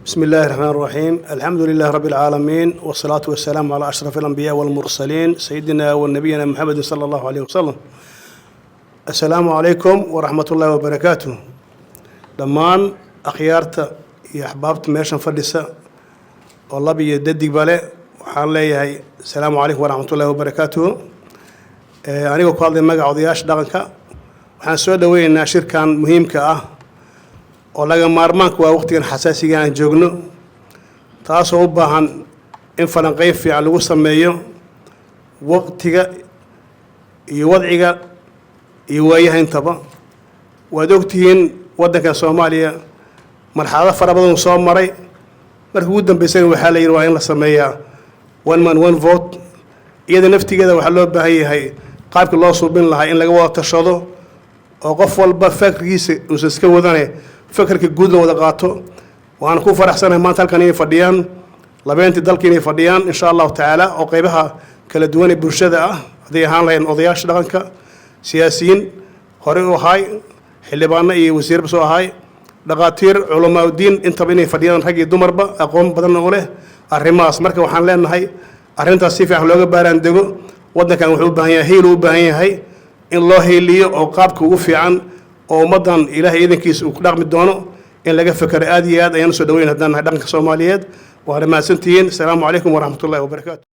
بسم الله الرحمن الرحيم، الحمد لله رب العالمين، والصلاة والسلام على أشرف الأنبياء والمرسلين، سيدنا ونبينا محمد صلى الله عليه وسلم. السلام عليكم ورحمة الله وبركاته. Dhammaan akhyaarta iyo axbaabta meeshan fadhisa oo lab iyo dadigba leh, waxaan leeyahay asalaamu calaykum waraxmatullahi wabarakaatuhu. Anigoo ku hadlay magaca odayaasha dhaqanka, waxaan soo dhoweynaynaa shirkan muhiimka ah oo laga maarmaanka waa waqtigan xasaasiga aan joogno, taasoo u baahan in falanqeyn fiican lagu sameeyo waqtiga iyo wadciga iyo waayaha intaba. Waad ogtihiin, waddanka Soomaaliya marxalado fara badan uu soo maray. Markii ugu dambeysana waxaa la yidhi waa in la sameeyaa one man, one vote. Iyada naftigeeda waxaa loo baahan yahay qaabkii loo suubin lahaa in laga wada tashado, oo qof walba fakarkiisa uusan iska wadane, fakarka guud la wada qaato. Waan ku faraxsanahay maanta halkan inay fadhiyaan labeentii dalka, inay fadhiyaan insha Allahu tacaala, oo qeybaha kala duwan ee bulshada ah, hadday ahaan lahayn odayaasha dhaqanka, siyaasiyiin horey u ahaay, xildhibaano iyo wasiirba soo ahaay, dhaqaatiir, culamaa udiin, intaba inay fadhiyaan, rag iyo dumarba aqoon badan u leh arrimahaas. Marka waxaan leenahay arrintaas si fiican looga baaraan dego. Waddankan wuxuu u baahan yahay hiil, u baahan yahay in loo hiiliyo, oo qaabka ugu fiican oo ummaddan Ilaahay iidankiisa uu ku dhaqmi doono in laga fekero. Aad iyo aad ayaan usoo dhaweyn haddaan nahay dhaqanka Soomaaliyeed. Waana mahadsantihiin. Asalaamu calaykum waraxmatullahi wabarakaatu.